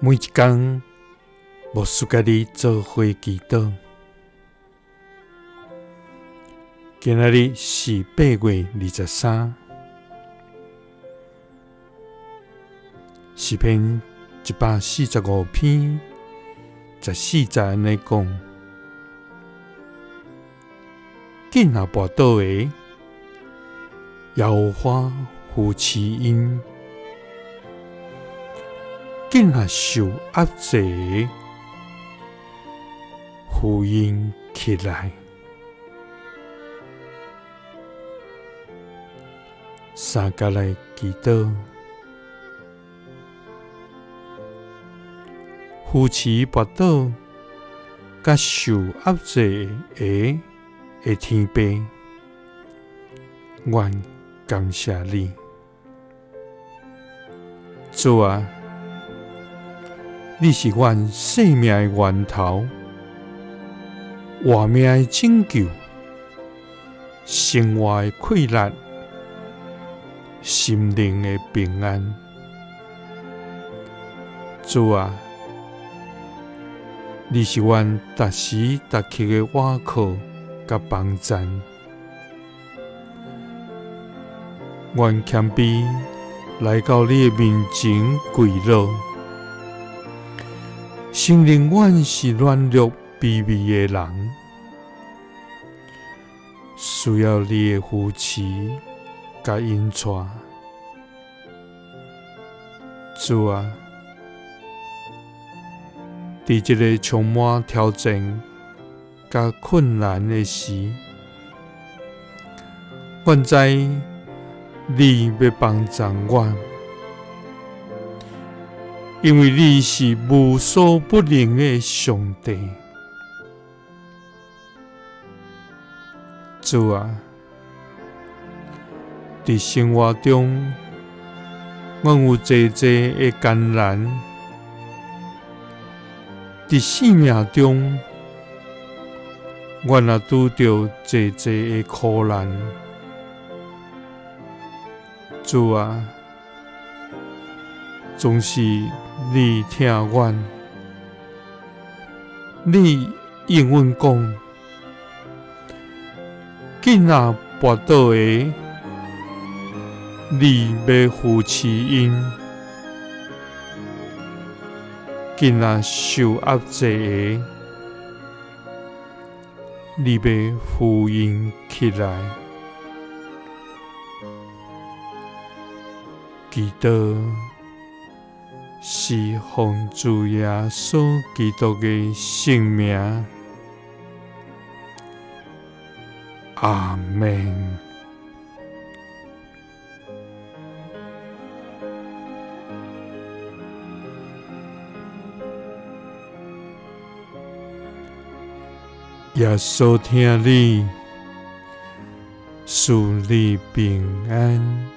每一工，牧師佮你做伙祈禱。今仔日是8月23，詩篇145篇14節按呢講：囝若跋倒的，耶和華扶持𪜶；囝若受壓制的，扶𪜶起來。三佮來祈禱，扶持跋倒佮受壓制的的天父，阮感謝你，主啊，你是阮生命的源頭，活命的拯救，生活的氣力，心靈的平安。主啊，你是阮逐時逐刻的倚靠佮幫贊。阮謙卑來到你的面前跪落，承認阮是軟弱卑微的人，需要你的扶持佮引帶。主啊，佇這个充滿挑戰佮困難的時，阮知你欲幫助阮，因為你是無所不能的上帝。主啊，佇生活中，阮有濟濟的艱難；佇生命中，阮也拄著濟濟的苦難。主啊，總是你疼阮，你應允講，囝若跋倒的，你欲扶持𪜶；囝若受壓制的，你欲扶𪜶起來。祈禱是奉主耶穌基督的聖名，阿們。耶穌疼你，賜你平安。